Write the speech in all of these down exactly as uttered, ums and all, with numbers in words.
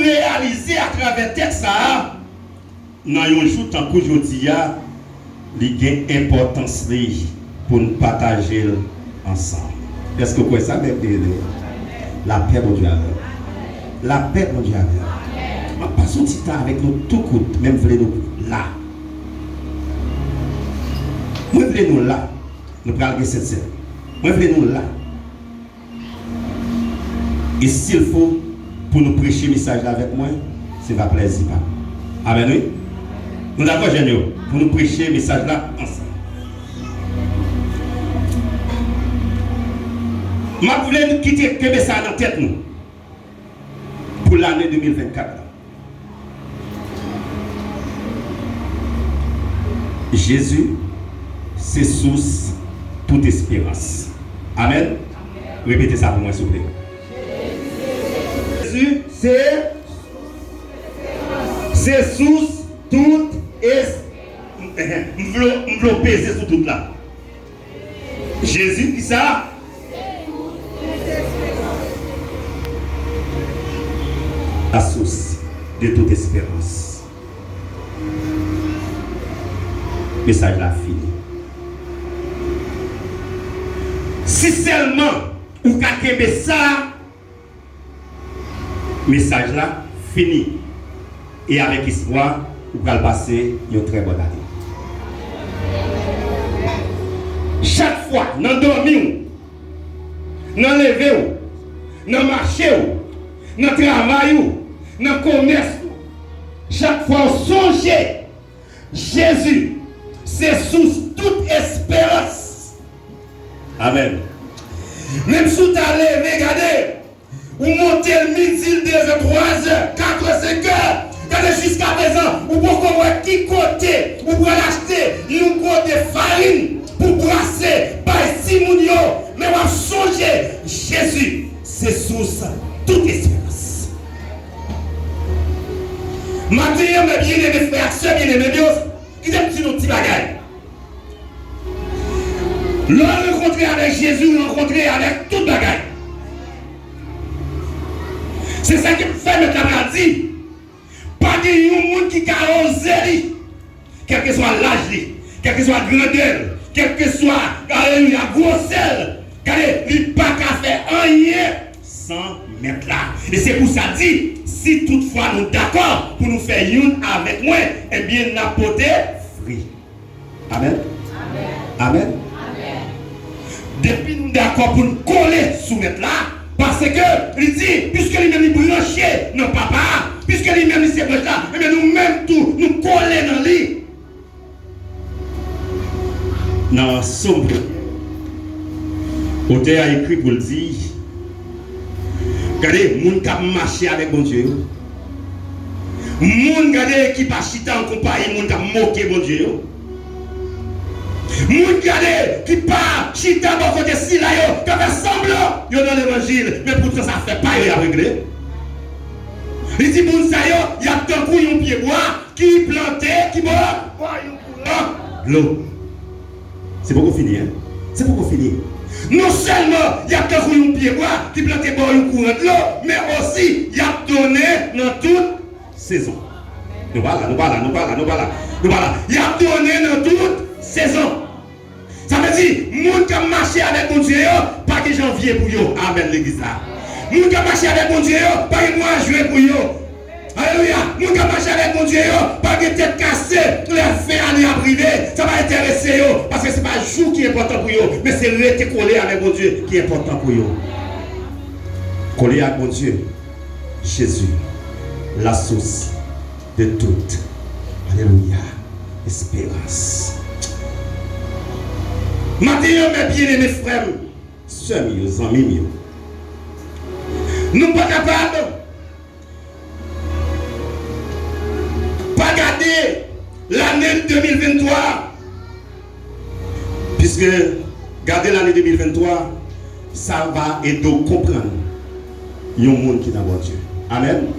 Reyalize atravè tèks sa a, nan yon jou tankou jodi a, li gen enpòtans li pou n pataje l ansanm. Èske w kwè sa, bèl bebe? Lapè Bondye avè w. Lapè Bondye avè w. M ap pase yon ti tan avèk nou tou kout, men m vle nou la. Mwen vle nou la. Nou pral gen Sentsèn. Mwen vle nou la. E si l fo pou nou preche mesaj la avèk mwen, se va plèzi pa m. Amèn, wi. Nou dakò, jèn yo, pou nou preche mesaj la ansanm. M ap vle nou kite kenbe sa nan tèt nou pou lane de mil vennkat la. Jezi se sous tout esperans. Amèn. Repete sa pou mwen, souple. Jezi se, se sous tout es-, m vle, m vle w peze sou tout la. Jezi, ki sa? La source de toute espérance. Mesaj la fini. Si sèlman ou ka kenbe sa, mesaj la fini. E avèk espwa, ou pral pase yon trè bòn ane. Chak fwa, nan dòmi w, nan leve w, nan mache w, nan travay ou, nan komès ou, chak fwa w sonje Jezi, se sous tout esperans. Amèn. Menm si w ta leve, gade, ou monte l midi, de zè, twa zè, kat è, senk è. Gade, jiskaprezan, ou poko wè ki kote ou pral achte yon gode farin pou brase bay timoun yo. Men w ap sonje, Jezi se sous tout esperans. Maten an, mè byeneme, frè ak sè byeneme yo, kite m di nou ti bagay. Lè w rankontre avèk Jezi, ou rankontre avèk tout bagay. Se sa ki fè Mèt la pral di, pa gen yon moun ki ka oze li, kèlkeswa laj li, kèlkeswa grandè l, kèlkeswa, alelouya, gwosè l. Gade, li pa ka fè anyen san Mèt la. E se pou sa di, si toutfwa nou dakò pou nou fè youn avèk mwen, ebyen, n ap pote fwi. Amèn. Amèn. Depi nou dakò pou n kole sou Mèt la, paske li di, piske li menm li branche nan Papa a, piske li menm li se branch la, ebyen nou menm tou, nou kole nan li. Nan Sòm, otè a ekri pou l di, gade, moun k ap mache avèk Bondye yo, moun, gade, ki pa chita an konpayi moun k ap moke Bondye yo. Moun, gade, ki pa chita bò kote sila yo k ap fè sanblan yo nan levanjil, men poutan se afè pa yo y ap regle. Li di moun sa yo, y ap tankou yon pyebwa ki plante, ki bò, bò yon kouran dlo. Se poko fini, en? Se poko fini. Non sèlman y ap tankou yon pyebwa ki plante bò yon kouran dlo, men osi y ap donnen nan tout sezon. Nou pa la, nou pa la, nou pa la, nou pa la, nou pa la. Y ap donnen nan tout sezon. Sa vle di, moun k ap mache avèk Bondye yo, pa gen janvye pou yo. Amèn, legliz la. Moun k ap mache avèk Bondye yo, pa gen mwa jen pou yo. Alelouya. Moun k ap mache avèk Bondye yo, pa gen tèt kase, lè fen ane ap rive, sa pa enterese yo, paske se pa jou ki enpòtan pou yo, men se rete kole avèk Bondye ki enpòtan pou yo. Kole ak Bondye, Jezi, la source de toute, alelouya, esperans. Maten an, mè byeneme, frè m, sè m yo, zanmi m yo, nou pa kapab pa gade lane de mil venntwa. Piske, gade lane de mil venntwa, sa va ede w konprann yon moun ki nan Bondye. Amèn.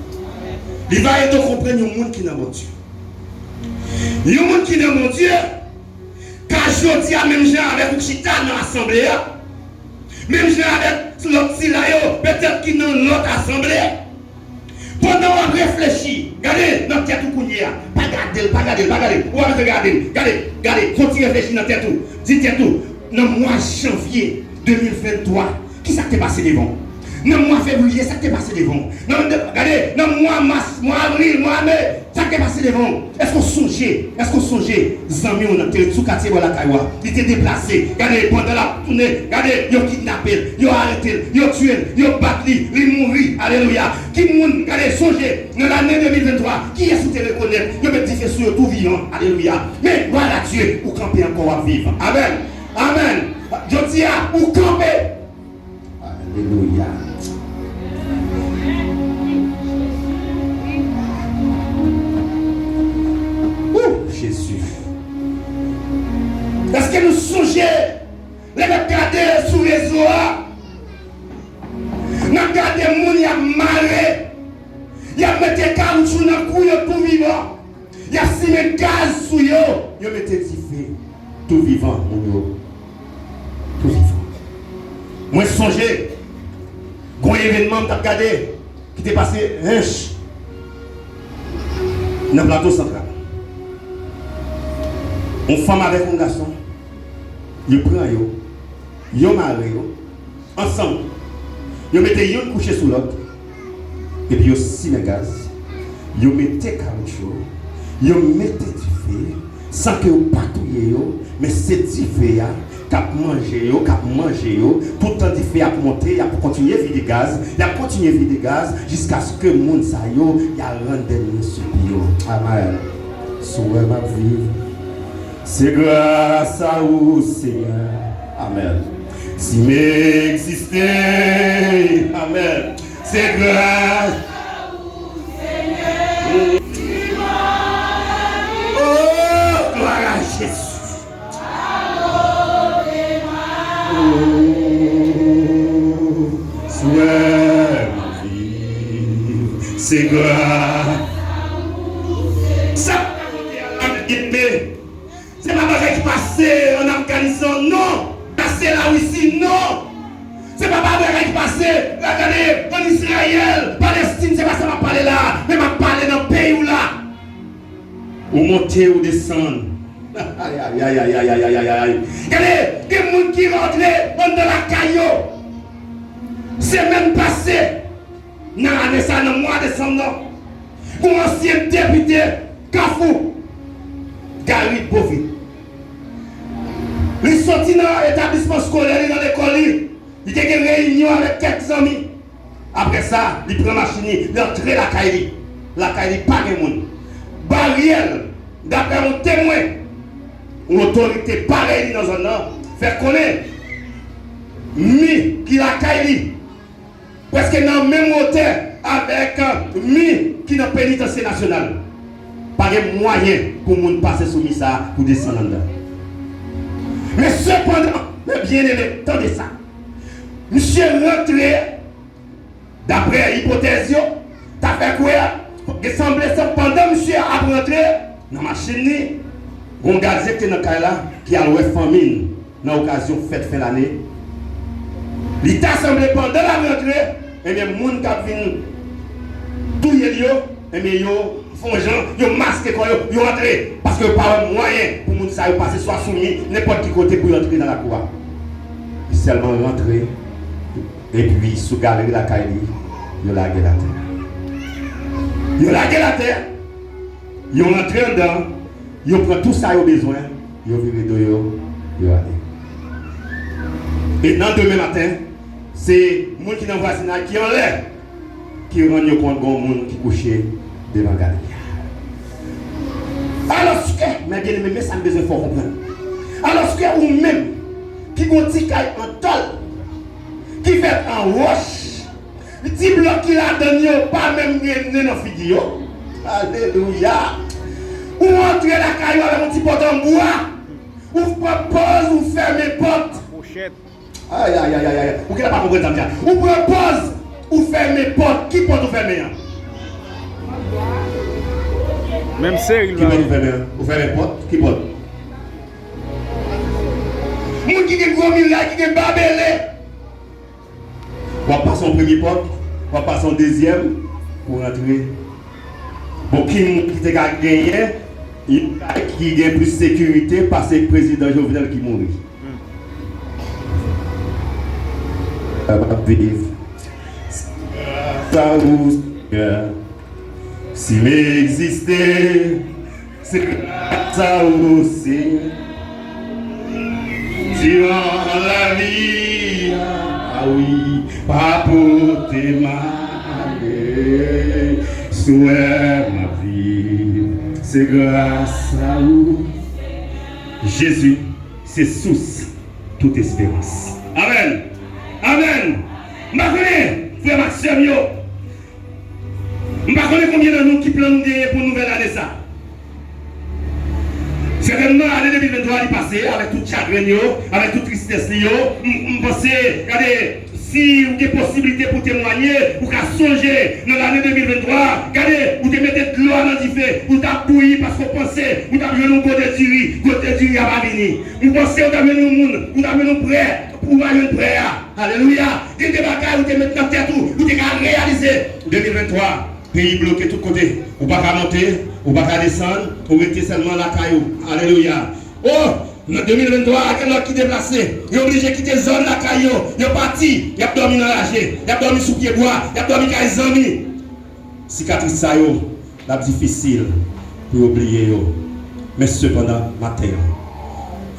Li va ede w konprann yon moun ki nan Bondye. Yon moun ki nan Bondye, ka jodi a menm jan avèk ou chita nan asanble a, menm jan avèk lòt sila yo, petèt ki nan lòt asanble. Pandan w ap Reflechi, gade nan tèt ou kounye a. Pa gade l, pa gade l, pa gade l. Ou pa bezwen gade l. Gade, gade, fè yon ti reflechi nan tèt ou. Di tèt ou, nan mwa janvye de mil venntwa, ki sa k te pase devan w? Nan mwa fevriye, sa k te pase devan w? Nan, gade, nan mwa mas, mwa avril, mwa me, sa k te pase devan w? Èske w sonje? Èske w sonje zanmi w nan ki te ret sou katye bò lakay ou a? Li te deplase. Gade, pandan l ap tounen, gade, yo kidnape l, yo arete l, yo tiye l, yo bat li, li mouri. Alelouya. Ki moun, gade, sonje, nan lane de mil venntwa, kiyès ou te rekonèt yo met dife sou yo tou vivan? Alelouya. Men, glwa a Dye, ou kanpe ankò, w ap viv. Amèn. Amèn. Jodi a, ou kanpe. Alelouya. Ou, Jezi. Èske nou sonje lè n ap gade sou rezo a? N ap gade moun y ap mare, y ap mete kawoutchou nan kou yo tou vivan, y ap simen gaz sou yo, yo mete dife tou vivan moun yo. Tou vivan. Mwen sonje, gon evènman m t ap gade ki te pase Ench, nan Plato Santral. Yon fanm avèk yon gason, yo pran yo, yo mare yo, ansanm. Yo mete youn kouche sou lòt, epi yo simen gaz, yo mete kawoutchou, yo mete dife, san ke yo pa touye yo, men se dife a k ap manje yo, k ap manje yo, toutan dife a ap monte, y ap kontinye vide gaz, y ap kontinye vide gaz, jiskaske moun sa yo, y a rann dènye sou pye yo. Amèn. Si w wè m ap viv, se gras a ou, Senyè. Amèn. Si m egziste, amèn, se gras a ou, Senyè. Oh, glwa a Jezi. Oh, si w wè m ap viv, se gras. Sa m rakonte a la, men, se pa bagay ki pase ann Afganistan, non. Pase Larisi, non. Se pa bagay ki pase, la, gade, ann Izrayèl, Palestin, se pa sa m ap pale la, men m ap pale nan peyi w la. Ou monte, ou desann. Ay, ay, ay. Gade, gen moun ki rantre anndan lakay yo. Semèn pase, nan ane sa, nan mwa desanm nan, gon ansyen depite Kafou, Gary Bovil. Li soti nan etablisman eskolè li, nan lekòl li, li te gen reyinyon avèk kèk zanmi. Apre sa, li pran machin li, li antre lakay li. Lakay li pa gen moun. Baryè l, daprè yon temwen, yon otorite parèy li nan zòn nan, fè konnen mi ki lakay li prèske nan menm wotè avèk mi ki nan Penitansye Nasyonal. Pa gen mwayen pou moun pase sou mi sa a pou desann anndan. Men sepandan, men byeneme, tande sa. Misye rantre, daprè ipotèz yo, ta fè kwè, gen sanble se pandan misye ap rantre nan machin li, gon gazye ki te nan kay la ki al wè fanmi l nan okazyon fèt fen lane. Li ta sanble pandan l ap rantre, ebyen, moun k ap vin touye l yo, ebyen, yo fè yon jan, yo maske kò yo, yo antre, paske yo pa wè mwayen pou moun sa yo pase swa sou mi, nenpòt ki kote pou yo antre nan lakou a. Li sèlman rantre, epi sou galeri lakay li, yo lage l atè. Yo lage l atè, yo rantre anndan, yo pran tou sa yo bezwen, yo vire do yo, yo ale. E nan demen maten, se moun ki nan vwazinay ki anlè ki rann yo kont gon moun ki kouche devan galeri a. Alòske, men byeneme, men sa m bezwen fè w konprann. Alòske ou menm, ki gon ti kay an tòl, ki fèt an wòch, ti blòk ki ladann yo pa menm gen nen nan figi yo. Alelouya! Ou antre lakay ou avèk yon ti pòt an bwa, ou pran pòz, ou fèmen pòt. Pochèt. Ay, ay, ay, ay, ay. Ou genlè pa konprann sa m di a. Ou pran pòz, ou fèmen pòt. Ki pòt ou fèmen an? Menm seri l. Ki pòt ou fèmen an? Ou fèmen pòt? Ki pòt? Moun ki gen gwo miray, ki gen babele. W ap pase yon premye pòt, w ap pase yon dezyèm, pou w rantre Bon, ki moun ki te ka genyen, ki gen plis sekirite pase prezidan Jovenel ki mouri? Sa w ap viv. Sa ou, Senyè. Si m egziste, se gras a ou, Senyè. Diran lavi a, a wi, pa pote malè. Si w wè m ap viv, se gras a ou. Jezi se sous tout esperans. Amèn. Amèn. M pa konnen, frè m ak sè m yo, m pa konnen konbyen nan nou ki plan nou genyen pou nouvèl ane sa. Sètènman, ane de mil venntwa li pase avèk tout chagren yo, avèk tout tristès li yo. M, m panse, gade, si w gen posiblite pou temwanye, ou ka sonje nan lane de mil venntwa, gade, ou te mete dlo a nan dife, ou t ap bouyi paske w panse ou t ap jwenn yon gode diri, gode diri a pa vini. Ou panse ou t ap jwenn yon moun, ou t ap jwenn yon prè, ou pa jwenn prè a. Alelouya! Gen de bagay ou te met nan tèt ou, ou te ka reyalize. De mil venntwa, peyi bloke tout kote. Ou pa ka monte, ou pa ka desann, ou rete sèlman lakay ou. Alelouya! O, nan de mil venntwa, gen lòt ki deplase. Yo oblije kite zòn lakay yo. Yo pati. Y ap dòmi nan raje. Y ap dòmi sou pyebwa. Y ap dòmi kay zanmi. Sikatris sa yo, l ap difisil pou yo bliye yo. Men sepandan, maten an,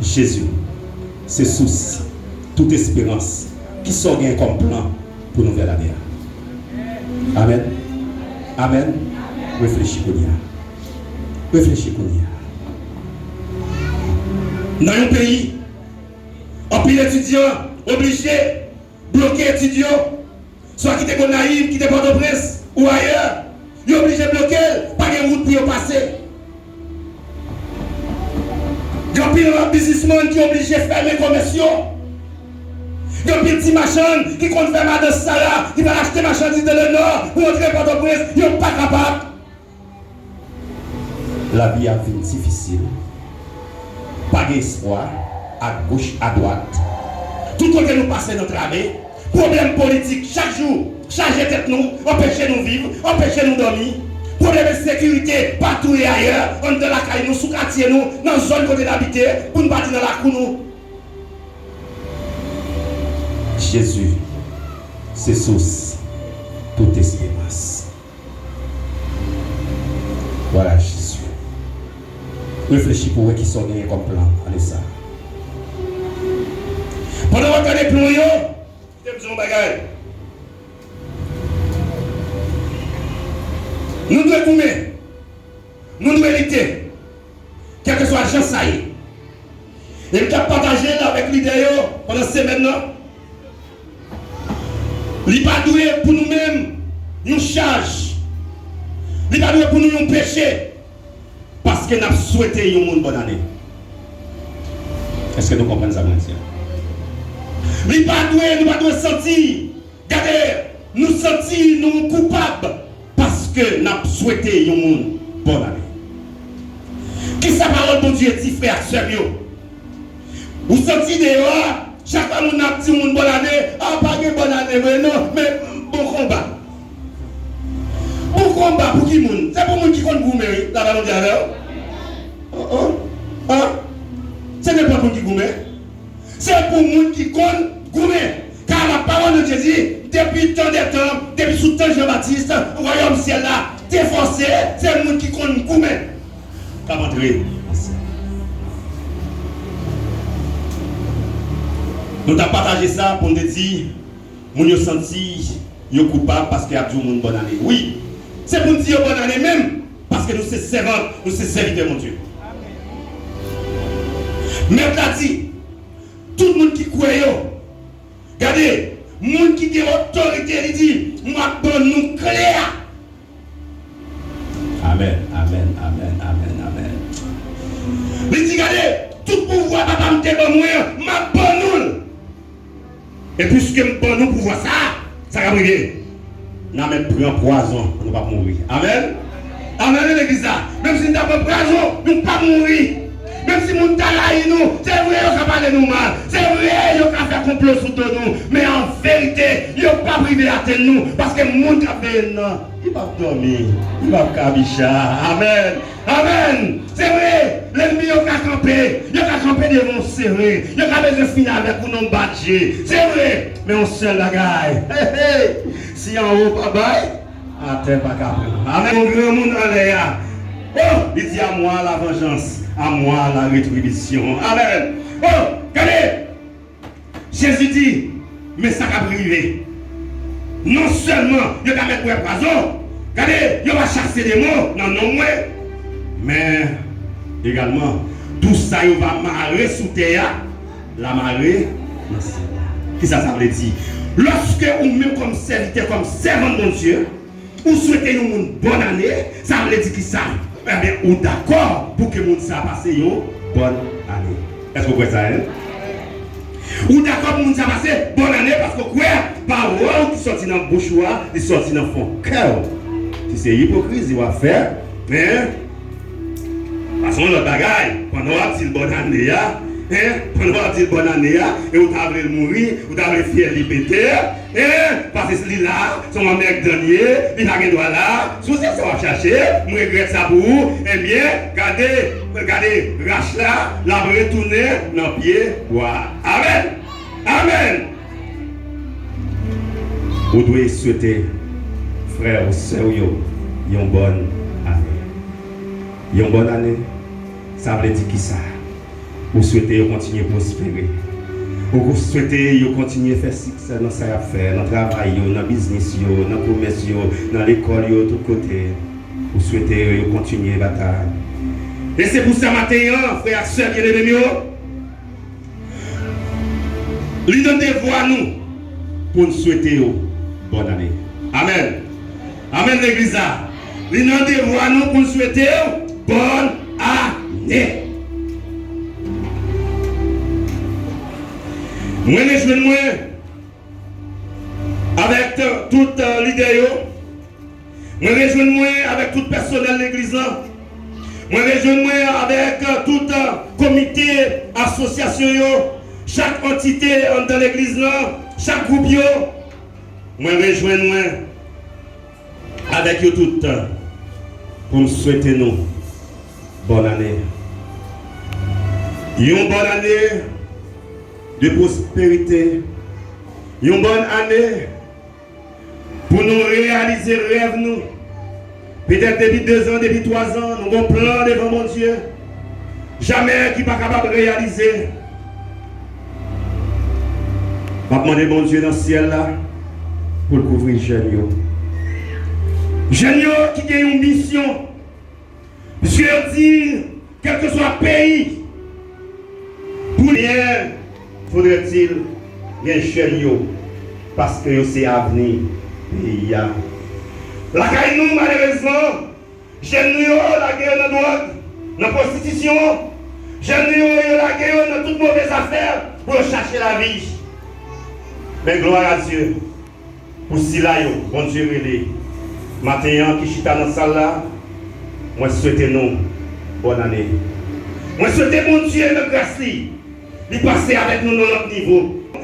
Jezi se sous tout esperans. Kisa w gen kòm plan pou nouvèl ane a? Amèn. Amèn. Reflechi kounye a. Reflechi kounye a. Nan yon peyi, anpil etidyan oblije bloke etid yo, swa kite Gonayiv, kite Pòtoprens ou ayè, yo oblije bloke l, pa gen wout pou yo pase. Gen anpil biznismann ki oblije fèmen komès yo. Gen anpil ti machann ki konn fè madans sa la, ki pral achte machandiz nan Lenò pou antre Pòtoprens, yo pa kapab. Lavi a vin difisil. Pa gen espwa, agoch, adwat. Tout kote nou pase, nou trave. Pwoblèm politik, chak jou, chaje tèt nou, anpeche nou viv, anpeche nou dòmi. Pwoblèm ensekirite, patou e ayè, anndan lakay nou, sou katye nou, nan zòn kote n abite, pou n pa di nan lakou nou. Jezi se sous tout esperans. Vwala, Jezi. Reflechi pou wè kisa w genyen kòm plan ane sa a. Pandan w ap gade plan yo, kite m di w yon bagay. Nou dwe goumen. Nou dwe lite. Kèlkeswa jan sa ye. E m t ap pataje l avèk lidè yo pandan semèn nan. Li pa dwe pou nou menm yon chaj. Li pa dwe pou nou yon peche. Paske n ap swete yon moun bòn ane. Èske nou konprann sa mwen di a? Li pa dwe, nou pa dwe santi Gade, nou santi nou koupab paske n ap swete yon moun bòn ane. Kisa pawòl Bondye di, frè ak sè m yo? Ou santi deyò a, chak fwa moun ap di yon moun bòn ane, a, pa gen bòn ane vre non, men bon konba. Bon konba pou ki moun? Se pou moun ki konn goumen, wi, lapè Bondye avè w. Oh, oh. An? Se nenpòt moun ki goumen. Se pou moun ki konn goumen. Kar lapawòl de Dye di, depi tan dè tan, depi sou tan Jan Batis, wayòm syèl la te fòse, se moun ki konn goumen k ap antre nan syèl. Nou t ap pataje sa pou n te di, moun yo santi yo koupab paske y ap di yon moun bòn ane. Wi, se pou n di yo bòn ane menm, paske nou se sèvant, nou se sèvitè Bondye. Mèt la di, tout moun ki kwè yo, gade, moun ki gen otorite, li di, m ap ban nou kle a. Amèn, amèn, amèn, amèn, amèn. Li di, gade, tout pouvwa Papa m te ban mwen an, m ap ban nou l. E piske m ban nou pouvwa sa a, sa k ap rive? N a menm pran pwazon, nou p ap mouri. Amèn? Amèn, legliz la. Menm si n ta pran pwazon, nou p ap mouri. Menm si moun ta rayi nou, se vre yo ka pale nou mal, se vre yo ka fè konplo sou do nou, men an verite, yo p ap rive atenn nou, paske moun k ap veye n nan, li p ap dòmi, li p ap kabicha. Amèn! Amèn! Se vre, lènmi yo ka kanpe, yo ka kanpe devan w sere, yo ka bezwen fini avèk ou nan bat je. Se vre, men yon sèl bagay, hey, hey, si anwo pa bay, atè pa ka pran. Amèn. Yon granmoun anlè a. Oh, li di, à moi la vengeance, à moi la rétribution. Amèn. Oh, gade! Jezi di, men sa k ap rive. Non sèlman yo ta mèt bwè pwazon, gade, yo va chase demon nan non mwen, men egalman, tou sa yo va mare sou tè a, l a mare nan syèl la. Kisa sa vle di? Lòske ou menm kòm sèvitè, kòm sèvant Bondye, ou swete yon moun bòn ane, sa vle di kisa? Ebyen, ou dakò pou ke moun sa pase yon bòn ane. Èske w kwè sa, en? Ou dakò pou moun sa pase bòn ane paske w kwè pawòl ki sòti nan bouch ou a, li sòti nan fon kè w. Si se ipokrizi w ap fè, en, pase yon lòt bagay, pandan w ap di l bòn ane a, en, pandan w ap di l bòn ane a, e ou ta vle l mouri, ou ta vle fyèl li pete, en, pase li la, se yon mèg dan l ye, li pa gen dwa la, si w se sa w ap chache, m regrèt sa pou ou, ebyen, gade, gade rach la, l ap retounen nan pye bwa a. Amèn! Amèn! Ou dwe swete frè w, sè w yo yon bòn ane. Yon bòn ane, sa vle di kisa? Ou swete yo kontinye pwospere. Ou swete yo kontinye fè siksè nan sa y ap fè, nan travay yo, nan biznis yo, nan komès yo, nan lekòl yo, tout kote. Ou swete yo, yo kontinye batay. E se pou sa maten an, frè ak sè byeneme m yo, li nan devwa nou pou n swete yo bòn ane. Amèn. Amèn, legliz la. Li nan devwa nou pou n swete yo bòn ane. Mwen rejwenn mwen avèk tout, euh, lidè yo. Mwen rejwenn mwen avèk tout pèsonèl legliz lan. Mwen rejwenn mwen avèk, euh, tout, euh, komite, asosyasyon yo, chak antite anndan legliz lan, chak gwoup yo. Mwen rejwenn mwen avèk yo tout pou m swete nou bòn ane. Yon bòn ane de pwosperite, yon bòn ane pou nou reyalize rèv nou. Petèt depi dezan, depi twazan, nou gon plan devan Bondye. Jamè ki pa kapab reyalize. M ap mande Bondye nan syèl la pou l kouvri jèn yo. Jèn yo ki gen yon misyon. Piske yo di, kèlkeswa peyi, pou li, faudrait-il gen jèn yo, paske yo se avni peyi a. Lakay nou, malerezman, jèn nou yo lage yo nan dwòg, nan pwostitisyon. Jèn nou yo, yo lage yo nan tout move zafè pou yo chache lavi. Men glwa a Dye. Pou sila yo Bondye rele maten an ki chita nan sal la, mwen swete nou bòn ane. Mwen swete Bondye nan gras li, li pase avèk nou nan lòt nivo.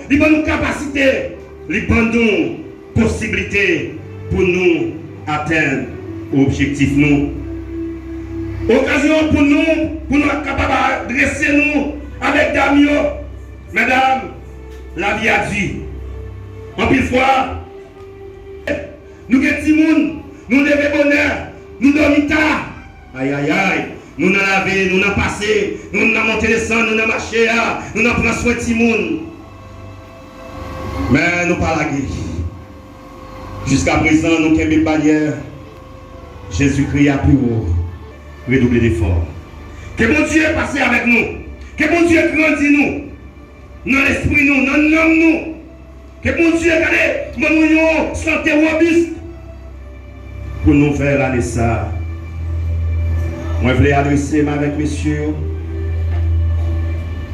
Li ban nou kapasite, li ban nou posiblite pou nou atenn objektif nou. Okazyon pou nou, pou nou kapab adrese nou avèk dam yo. Medam, lavi a di. Anpil fwa, nou gen timoun, nou leve bonè, nou dòmi ta. Ayayay, nou nan lave, nou nan pase, nou nan monte desann, nou nan mache a, nou nan pran swen timoun. Men nou pa lage. Jiskaprezan, nou kenbe banyè Jezikri a pi wo. Redouble defò. Ke Bondye pase avèk nou. Ke Bondye grandi nou. Nan lespri nou, nan nanm nou. Ke Bondye gade, ban nou yon sante wobis pou nouvèl ane sa a. Mwen vle adrese m avèk mesye yo.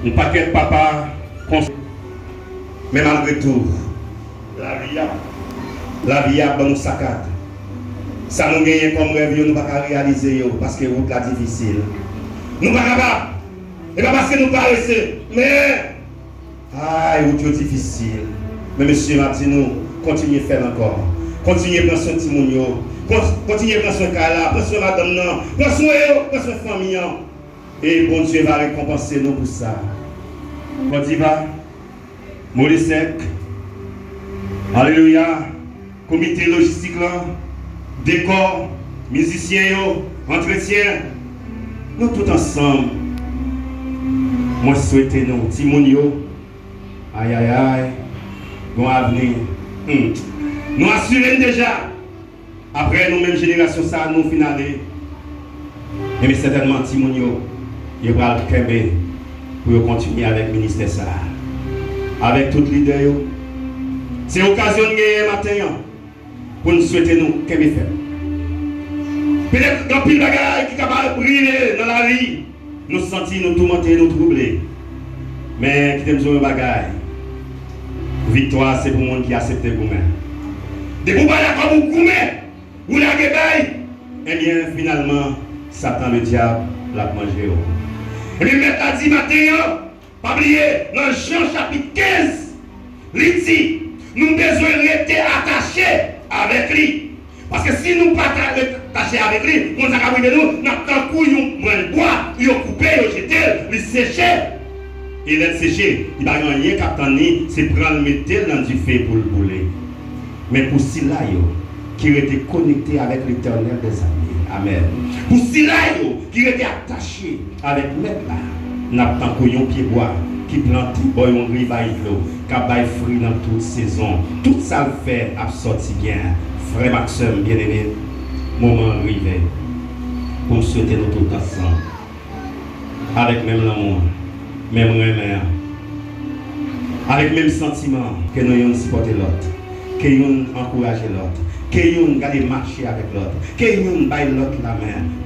Yon pakèt papa konsa. Men malgre tou, lavi a, lavi a ban nou sakad. Sa nou genyen kòm rèv yo, nou pa ka reyalize yo, paske wout la difisil. Nou pa kapab. E pa paske nou parese, men, ay, wout yo difisil. Men mesye, m ap di nou, kontinye fè l ankò. Kontinye pran swen timoun yo. Kon- Kontinye pran swen kay la, pran swen madanm nan, pran swen yo, pran swen fanmi an. E Bondye va rekonpanse nou pou sa. Kòdiva, Molesèk, alelouya, komite lojistik lan, dekò, mizisyen yo, antretyen, nou tout ansanm. Mwen swete nou, timoun yo, ayayay, gon avni. Hmm. Nou asire n deja. Apre nou menm jenerasyon sa a, nou fin ale, enben sètènman timoun yo, yo pral kenbe pou yo kontinye avèk ministè sa a. Avèk tout lidè yo, se okazyon n genyen maten an pou n swete nou kenbe fèm. Petèt gen anpil bagay ki kapab rive nan lavi, nou santi nou toumante, nou twouble. Men kite m di w yon bagay. Viktwa se pou moun ki aksepte goumen. Depi w pa dakò pou goumen, ou lage bay, ebyen, finalman, Satan Ledyab l ap manje w. Ebyen, Mèt la di maten an, pa bliye, nan Jan chapit kenz, li di, nou bezwen rete atache avèk li. Paske si nou pa ta ret tache avèk li, konn sa k ap rive nou, n ap tankou yon branch bwa, yo koupe, yo jete l, li seche. E lè l seche, li pa gen anyen k ap tann li, se pran l mete l nan dife pou l boule. Men pou sila yo ki rete konekte avèk Letènèl dèzame, amèn. Pou sila yo ki rete atache avèk Mèt la, n ap tankou yon pye bwa ki plante bò yon rivaj dlo, k ap bay fwi nan tout sezon. Tout sa l fè ap sòti byen. Frè m ak sè m byeneme, moman an rive pou m swete nou tout ansanm, avèk menm lanmou an, menm renmen an, avèk menm santiman an, ke nou youn sipòte lòt, ke youn ankouraje lòt, ke youn gade mache avèk lòt, ke youn bay lòt lamen,